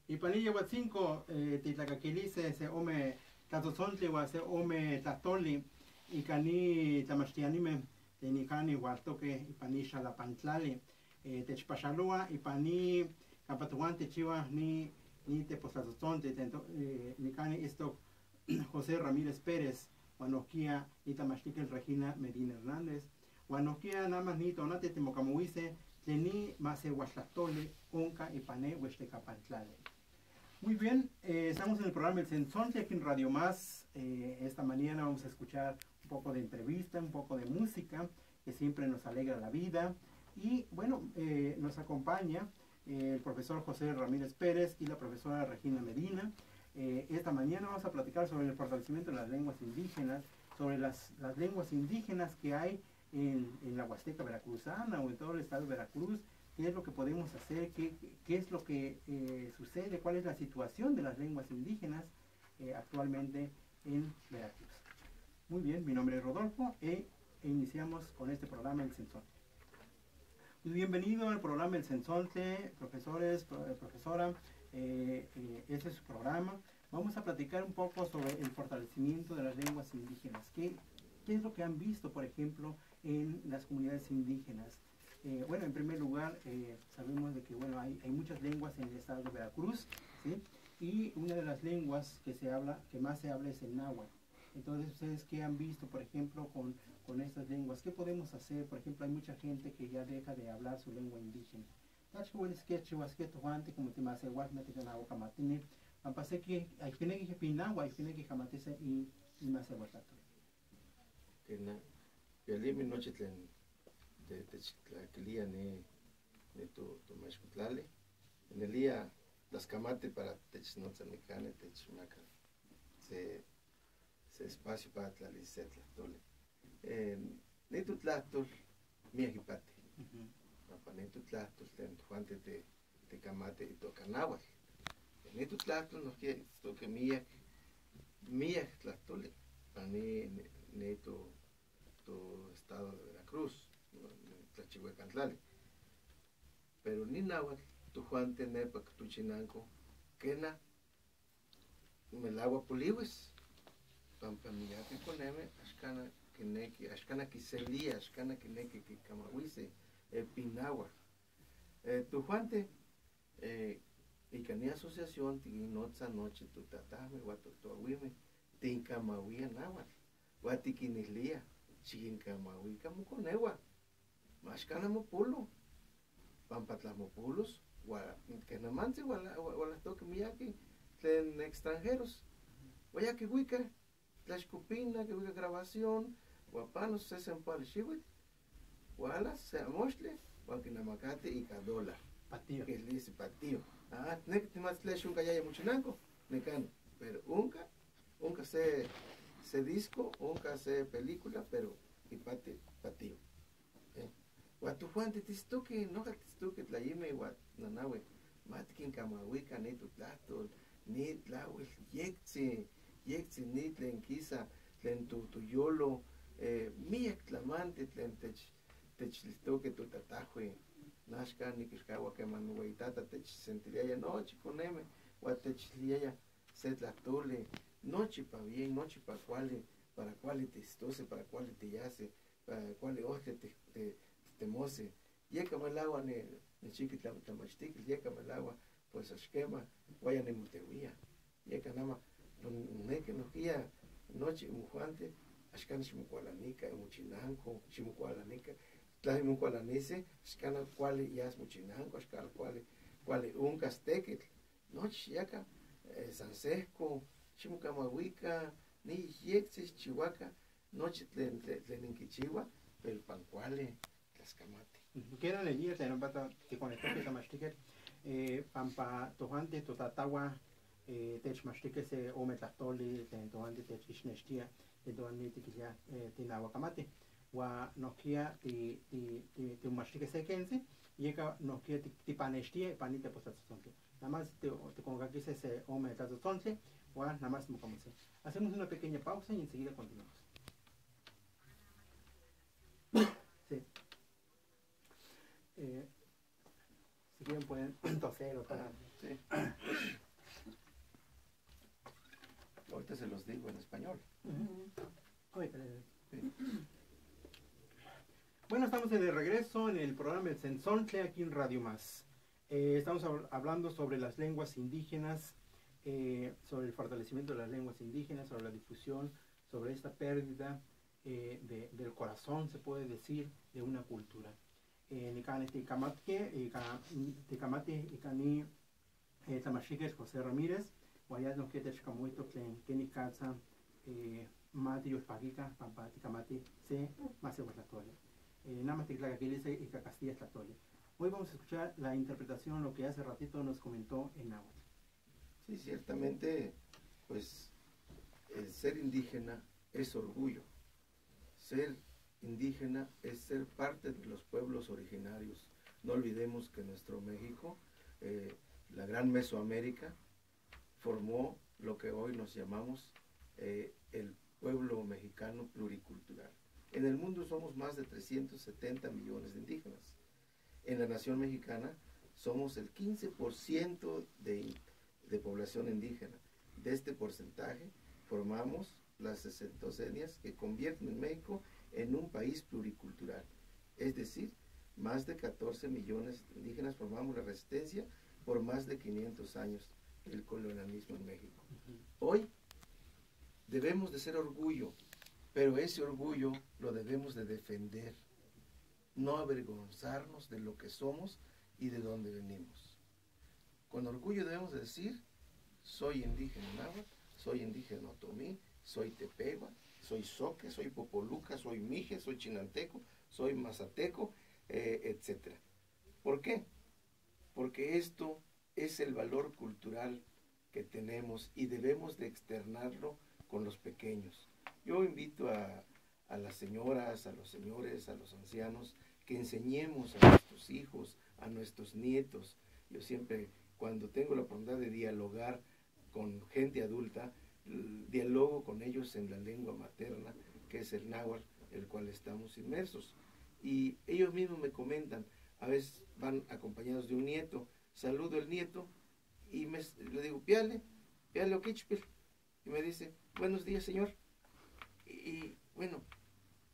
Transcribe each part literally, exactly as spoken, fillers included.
Ipan in Yehhuatzinco eh, titlacaquilise se ome tlatzohtzontle huan se ome tlahtoli ica ni tlamachtiyanimen tlen nicani hualtoque ipan ni xalapantlali. Eh, techpaxalohua ipan ni campa tohuan tichihua ni ni tepostlatzohtzontle tlen to- eh, nicani itztoc José Ramírez Pérez huan nohquiya ni tlamachtiquetl Regina Medina Hernández. Huan nohquiya namac ni tonati timocamahuise tlen ni masehualtlahtoli onca ipan ne huextecapantlali. Muy bien, eh, estamos en el programa El Sensontle aquí en Radio Más. Eh, esta mañana vamos a escuchar un poco de entrevista, un poco de música que siempre nos alegra la vida. Y bueno, eh, nos acompaña eh, el profesor José Ramírez Pérez y la profesora Regina Medina. Eh, esta mañana vamos a platicar sobre el fortalecimiento de las lenguas indígenas, sobre las, las lenguas indígenas que hay en, en la Huasteca Veracruzana o en todo el estado de Veracruz, qué es lo que podemos hacer, qué, qué es lo que eh, sucede, cuál es la situación de las lenguas indígenas eh, actualmente en Veracruz. Muy bien, mi nombre es Rodolfo e, e iniciamos con este programa El Sensontle. Muy bienvenido al programa El Sensontle, profesores, pro- eh, profesora. Eh, eh, este es su programa. Vamos a platicar un poco sobre el fortalecimiento de las lenguas indígenas. ¿Qué, qué es lo que han visto, por ejemplo, en las comunidades indígenas? Eh, bueno, en primer lugar, eh, sabemos de que bueno, hay, hay muchas lenguas en el estado de Veracruz, ¿sí? Y una de las lenguas que se habla, que más se habla es el náhuatl. Entonces, ¿ustedes qué han visto, por ejemplo, con, con estas lenguas? ¿Qué podemos hacer? Por ejemplo, hay mucha gente que ya deja de hablar su lengua indígena. Tlaxco huelis quechua se queto huante como te más igual me te gana o camatine. Pampa se que hay que ne que pina o hay que ne que camatese y y más igual tanto. Quena, yolimi nochi tlen te- techtlaquilía ne ne tu tu mexcotlali. Nelia tlascamati para technotza nicani techmaca se se espacio para tlalis se tlahtoli. Eh, ni totlahtol miyac ipati. Ujú. Pampa ni totlahtol tlen tojuanten te- ticamati itoca nahuatl. Ni totlahtol nohquiya itztoque miyac miyac tlahtoli pan ni ni- ni to to estado de Veracruz, tlachihuecantlali. Pero ni nahuatl tojuanten nepa tochinanco quena melahua polihuis, pampa miyaqui conemen axcana quinequi, axcana quiseliya, axcana quinequi quicamahuise eh, pinahuac. Eh, tojuanten eh, ica ni asociación tiquinnotza nochi totatahuan huan totohuimen tincamahuiya nahuatl huan tiquiniliya xiquincamahuica moconehuan. Axcana mopolo, pampa tla mopolos, huala- quenamantzin huala- hualahtoque miyaqui tlen extranjeros. Huan ya quihuica tlaxcopina, quihuica grabación, huan panos se sempohuali xihuitl, hualas se amoxtli huan quinamacati ica dólar. Patiyo. Quilisi patiyo. Ah, ticnequi timatis tlen xoncayaya mochinanco, nicano. Pero onca, onca se, se disco, onca se película, pero ipati patiyo. Eh, huan tojuanten titztoque, noja titztoque tlayemen huan nanahuac, matiquincamahuican ni totlahtol, ni tlahuel yectzin, yectzin ni tlen quisa tlen to- toyolo, eh, miyac tlamantli tlen tech- techilihtoque totatahuan. Naxca niquilcahua queman nohueyitata techsentiliyaya nochi conemen huan techiliyaya se tlahtoli, nochipa bien, nochipa cuali, para cuali tiitztose, para cuali tiyase, para cuali ohtli ti- ti- titemose. Yeca melahua ni- nichiqui tla- tlamachtiquil, yeca melahua pues axquema huaya nimotehuiya. Yeca nama monequi nohquiya nochi imojuanten axcan ximocualanican mochinanco, ximocualanican. Tla mocualanise, axcan cuali yas mochinanco, axcan cuali, cuali oncas tequitl. Nochi xiyacan eh, san sejco, ximocamahuican, ni yectzin xchihuacan nochi tlen tlen tlen inquichihua, pero pan cuali tlascamati. Quiera neliya tlen ompa ticonectoque tlamachtiquetl, eh, pampa tojuanten totatahua eh, techmachtique se ome tlahtoli tlen tojuanten techixnextiya, tlen tojuanten tiquilia eh, tinahuacamati. Huan nohquiya ti- ti- ti- timomachtique se quentzi, yeca nohquiya ti- tipanextiya ipan in tepostlatzohtzontle. Nada más ti- ticoncaquise se ome tlatzohtzontle huan nada más mocamotzin. Hacemos una pequeña pausa y enseguida continuamos. Sí. Eh, si quieren pueden toser o para... Sí. De regreso en el programa El Sensontle aquí en Radio Más. Eh, estamos hab- hablando sobre las lenguas indígenas, eh, sobre el fortalecimiento de las lenguas indígenas, sobre la difusión, sobre esta pérdida eh, de- del corazón, se puede decir, de una cultura. Eh, nican ticamatque, ica, ticamati ica ni eh, tlamaxtiquetl José Ramírez, huan yas nohque techcamohtoc tlen quenicatza eh, matiyolpaquica pampa ticamati se masehualtlahtoli. Eh, nada más tictlacaquilise ica Castilla tlahtoli. Hoy vamos a escuchar la interpretación, lo que hace ratito nos comentó en náhuatl. Sí, ciertamente, pues el ser indígena es orgullo. Ser indígena es ser parte de los pueblos originarios. No olvidemos que nuestro México, eh, la gran Mesoamérica, formó lo que hoy nos llamamos eh, el pueblo mexicano pluricultural. En el mundo somos más de trescientos setenta millones de indígenas. En la nación mexicana somos el quince por ciento de, de población indígena. De este porcentaje formamos las sesenta etnias que convierten en México en un país pluricultural. Es decir, más de catorce millones de indígenas formamos la resistencia por más de quinientos años del colonialismo en México. Hoy debemos de ser orgullo, pero ese orgullo lo debemos de defender, no avergonzarnos de lo que somos y de dónde venimos. Con orgullo debemos de decir, soy indígena náhuatl, soy indígena otomí, soy tepehua, soy zoque, soy popoluca, soy mije, soy chinanteco, soy mazateco, eh, etcétera. ¿Por qué? Porque esto es el valor cultural que tenemos y debemos de externarlo con los pequeños. Yo invito a, a las señoras, a los señores, a los ancianos, que enseñemos a nuestros hijos, a nuestros nietos. Yo siempre, cuando tengo la oportunidad de dialogar con gente adulta, l- dialogo con ellos en la lengua materna, que es el náhuatl, el cual estamos inmersos. Y ellos mismos me comentan, a veces van acompañados de un nieto, saludo al nieto y me, le digo, piale, piale oquichpil. Y me dice, buenos días, señor. Y, y, bueno,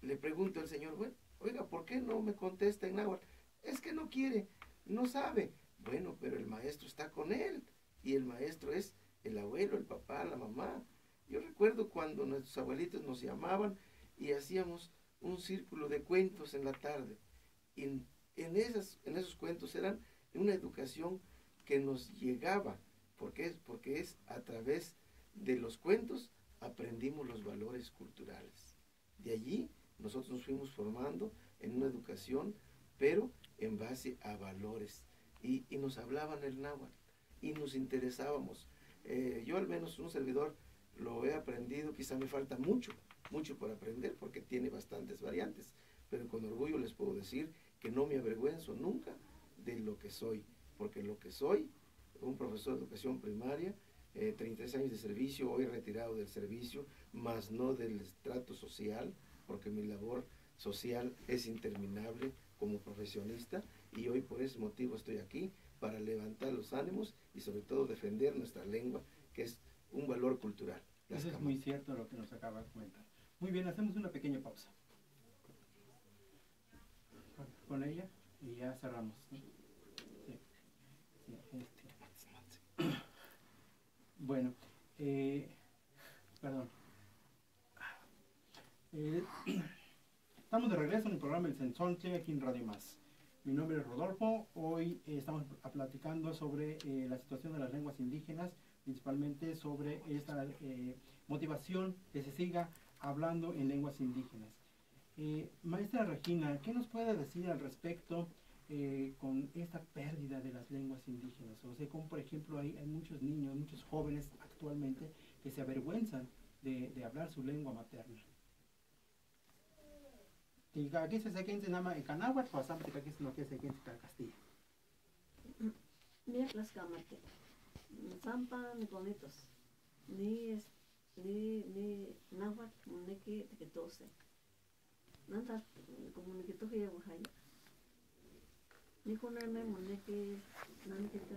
le pregunto al señor, bueno, oiga, ¿por qué no me contesta en náhuatl? Es que no quiere, no sabe. Bueno, pero el maestro está con él. Y el maestro es el abuelo, el papá, la mamá. Yo recuerdo cuando nuestros abuelitos nos llamaban y hacíamos un círculo de cuentos en la tarde. Y en, en esas, en esos cuentos eran una educación que nos llegaba, porque es, porque es a través de los cuentos aprendimos los valores culturales. De allí nosotros nos fuimos formando en una educación, pero en base a valores. Y, y nos hablaban el náhuatl y nos interesábamos. Eh, yo al menos un servidor lo he aprendido, quizá me falta mucho, mucho por aprender porque tiene bastantes variantes, pero con orgullo les puedo decir que no me avergüenzo nunca de lo que soy, porque lo que soy, un profesor de educación primaria, eh, treinta y tres años de servicio, hoy retirado del servicio, más no del estrato social, porque mi labor social es interminable como profesionista y hoy por ese motivo estoy aquí para levantar los ánimos y sobre todo defender nuestra lengua, que es un valor cultural. Las Eso es camas. Muy cierto lo que nos acaba de comentar. Muy bien, hacemos una pequeña pausa con ella y ya cerramos, ¿no? Sí. Sí, este. Bueno, eh, perdón. Eh, estamos de regreso en el programa El Sensontle aquí en Radio Más. Mi nombre es Rodolfo. Hoy eh, estamos a- platicando sobre eh, la situación de las lenguas indígenas, principalmente sobre esta eh, motivación que se siga hablando en lenguas indígenas. Eh, maestra Regina, ¿qué nos puede decir al respecto eh, con esta pérdida de las lenguas indígenas? O sea, como por ejemplo hay, hay muchos niños, muchos jóvenes actualmente que se avergüenzan de, de hablar su lengua materna. Ticahquis se sequintzi nama ica nahuatl, huan san ticahquis nohque sequintzi ica castilla. Miyac tlaxcamatih. Sampa niconitos. Ni, es- ni, ni nahuatl moneki tiquitose. Nanta como niquitohye oaxaya. Niconeme moneki, naniquita,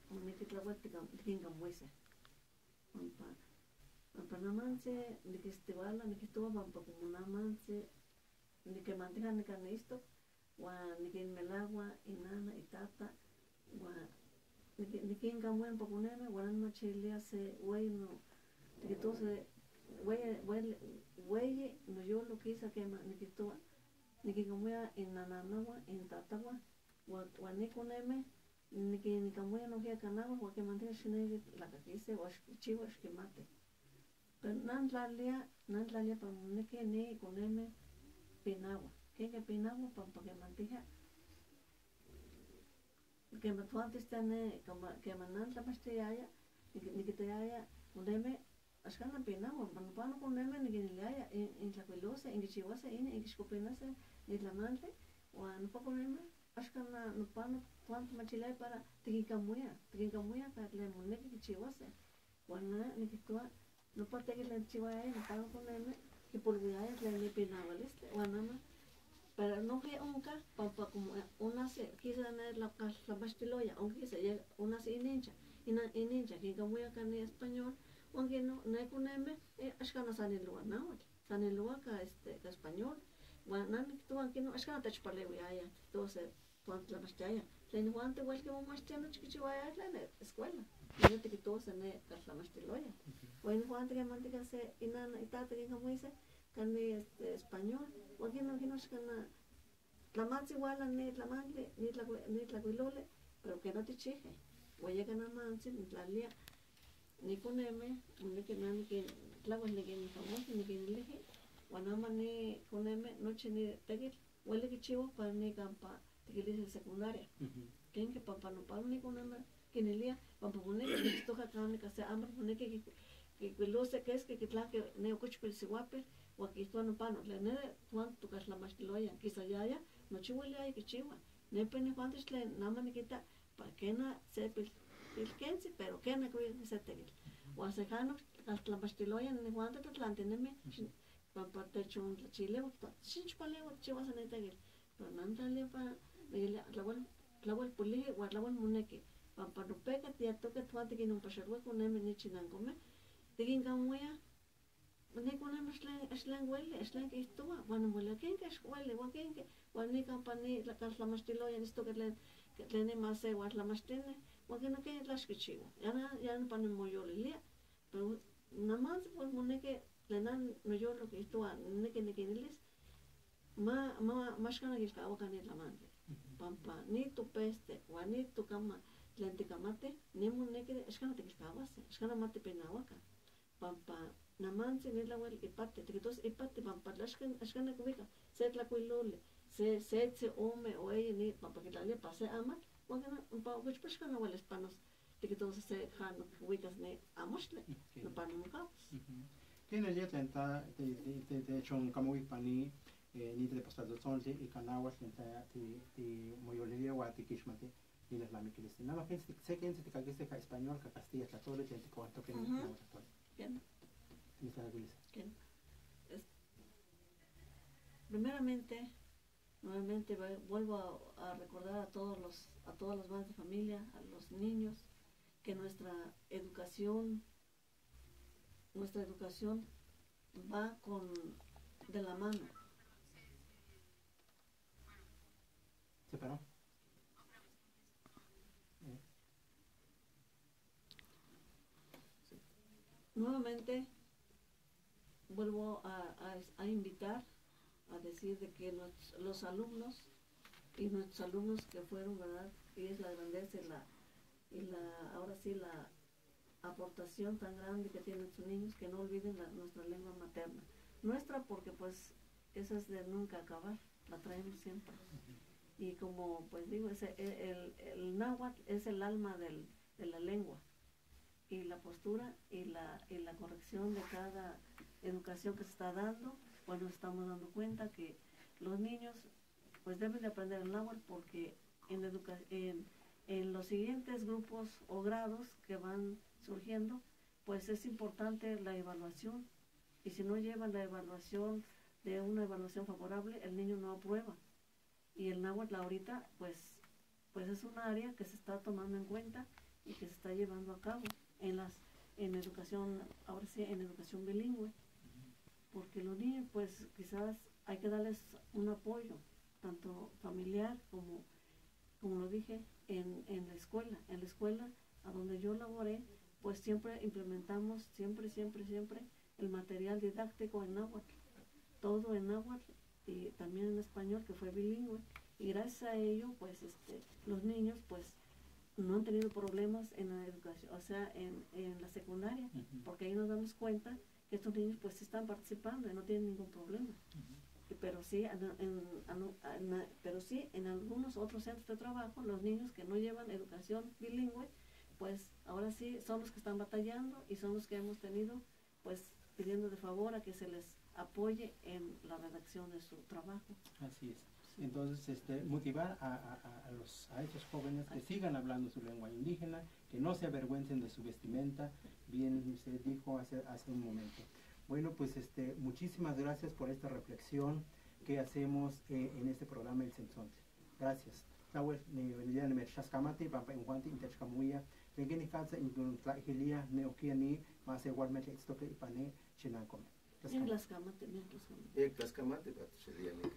moneki tlahuel tiquincamuise. Pampa, pampa namantzi niquistihuala, niquihtohua pampa como namantzi niquemantica nica niistoc, huan niquinmelahua inana, itata, huan niqui-, niquincamua in poconemen, huan nimochilia se hueyi no, tiquihtohua se hueyi, hueyi, hueyi noyolo quisa queman niquihtohua niquincamua in nananahuan, in tatahuan, huan, huan in conemen niquincamua noquiya canahua, huan quemantica xinequi tlacaquise huan xiquichihua xiquimati. Pero nantlalia, nantlalia para monequi in conemen pinahua. Quen que pinahua pampa quemantica, queman tuantes tene, queman, queman nantlamachtiaya, niqui-, niquitayaya conemen, axcan napinahua, nopano conemen niquiniliaya in, in tlacuilose, in quichihuase inin, in quixcopinase in tlamantli, huan nopa conemen axcan na-, nopano tuan timachiliyaya para tiquincamuya, tiquincamuya ca tlen monequi quichihuase. Huan na niquihtohua, nopa tequitl tlen tichihuayaya nopano conemen quipoluiyaya tlen ipinahualistli, huan noma, pero noque onca, pampa como, eh, onahsi quisa ne tla-, tlamachtiloya, onquisa, yeh onahsi inincha, ina-, inincha quincamuya can español, huan quino ne conemen, eh, axcan saniloa nahuatl, saniloa ca, este, ca español, huan na niquihtohua quino axcan techpalehuiyaya, tiquihtohua se tuan tlamachtiaya. Tlen inihuanten huelque momachtia nochin quichihuayaya tlen escuela. Neh tiquihtohua se ne tlamachtiloya. Huan inihuanten quemantica se inana, itata quincamuise, cani, este, español. Huan quino, quino axcan na-, tlamantzin huala ni tlamantli, ni tlacue-, ni tlacuiloli, pero quen otichiuque. Huan yeca namantzin nitlalia ni conemen, monequi na niquin-, tlahuel niquincamosi, niquinilihque, huan noma ni conemen nochin ni tequitl hueli quichihua para ni campa tiquilise secundaria. Ujú. Quen que pampa nopano ni conemen quiniliya, pampa monequi itztoca cana ica se ámbar, monequi qui-, quicuilose quesqui quitlanque ne ocochpil sihuapil, huan quihtohua nopano, tlen neh tuan toca tlamachtiloya, quisayaya, nochin hueliyaya quichihua. Neh pero nihuanten tlen noma niquita, para quena se pil-, pilquentzi, pero quena quicuica se tequitl. Huan se jano tlamachtiloya, nihuanten tlatlantinemi, ujú, pampa techontlachilihua, quitua, xichpalehua ticchihuas in tequitl. Pero nantlalia pa, niquilia, tlahuel, tlahuel polihui huan tlahuel monequi, pampa nopeca tiyetoque tuan tiquinompaxalohua conemen nichin nancomen, tiquincamuiya, niconemen axtlen, axtlen hueli, axtlen quihtohua, huan momolia, quen que axcuali, huan quen que, huan nican pa ni tla-, tlamachtiloya itztoque tlen, tlen niman se hualtlamachtini, huan queno quen tlax quichihua. Ya na-, ya nopa nimoyolilia, pero namantzin pues monequi tlen na-, noyolo quihtohua, ninequi niquinilis, ma, ma, maxcan naquilcahuacan ni tlamantli. Ujú. Pampa ni topeste huan ni tocama tlen ticamatih, ni monequi axcan natiquilcahuase, axcan namatipinahuacan. Pampa namantzin ni tlahuel ipati, tiquihtos ipati, pampa tla axcan, axcan naquihuica se tlacuiloli, se, setzi, ome o eyi, ni, pampa quitlalia pa se amatl, huan quena, ompa oquichpa axcan nahuelis panos, tiquihtos se jano quihuicas ni amoxtli, ok, nopano mocahuas. Ujú. Quin neliya tlen ta-, ti-, ti-, ti-, techoncamohui ipan ni, eh, ni tepostlatzontzontli ica nahuatl tlen ta-, ti-, timoyolilía huan tiquixmati in tlalnamiquilistli. Neh mach se quentzi ticaquisque ica español, ica castilla tlahtoli tlen ticahuantoque, ujú, nahuatl tlahtoli. Quena. Mitztlahcuilis. Quena. Es-, primeramente, nuevamente va-, vuelvo a, a recordar a todos los, a todas las madres de familia, a los niños, que nuestra educación, nuestra educación va con, de la mano. Se paró. Eh. Nuevamente, vuelvo a, a, a invitar, a decir de que los, los alumnos y nuestros alumnos que fueron, ¿verdad? Y es la grandeza y la, y la, ahora sí, la aportación tan grande que tienen nuestros niños, que no olviden la, nuestra lengua materna. Nuestra porque, pues, esa es de nunca acabar, la traemos siempre. Y como, pues, digo, ese, el, el, el náhuatl es el alma del, de la lengua. Y la postura y la, y la corrección de cada educación que se está dando, pues nos estamos dando cuenta que los niños, pues, deben de aprender el náhuatl porque en educa-, en, en los siguientes grupos o grados que van surgiendo, pues es importante la evaluación. Y si no llevan la evaluación de una evaluación favorable, el niño no aprueba. Y el náhuatl ahorita, pues, pues es un área que se está tomando en cuenta y que se está llevando a cabo en las, en educación, ahora sí, en educación bilingüe. Porque los niños, pues, quizás hay que darles un apoyo, tanto familiar como, como lo dije, en, en la escuela. En la escuela a donde yo laboré, pues siempre implementamos, siempre, siempre, siempre el material didáctico en náhuatl, todo en náhuatl y también en español, que fue bilingüe. Y gracias a ello, pues este, los niños, pues no han tenido problemas en la educación, o sea, en, en la secundaria, porque ahí nos damos cuenta que estos niños pues sí están participando y no tienen ningún problema. Y pero sí, en, en- en- en- pero sí, en algunos otros centros de trabajo, los niños que no llevan educación bilingüe, pues ahora sí son los que están batallando y son los que hemos tenido, pues, pidiendo de favor a que se les apoye en la redacción de su trabajo. Así es. Entonces, este, motivar a, a- a- a los, a estos jóvenes que sigan hablando su lengua indígena, que no se avergüencen de su vestimenta, bien usted dijo hace, hace un momento. Bueno, pues este, muchísimas gracias por esta reflexión que hacemos eh, en este programa El Sensonte. Gracias. Tlahuel ni- niya nimechtlahskamati pampa in Juan in techkamuiya tlen kenicatza in tlahiliya ne oquiya ni mas se hual metlaitztoque ipan ne chinancomen. Mientras camate, mientras camate. Mientras camate, pero se lía, mica.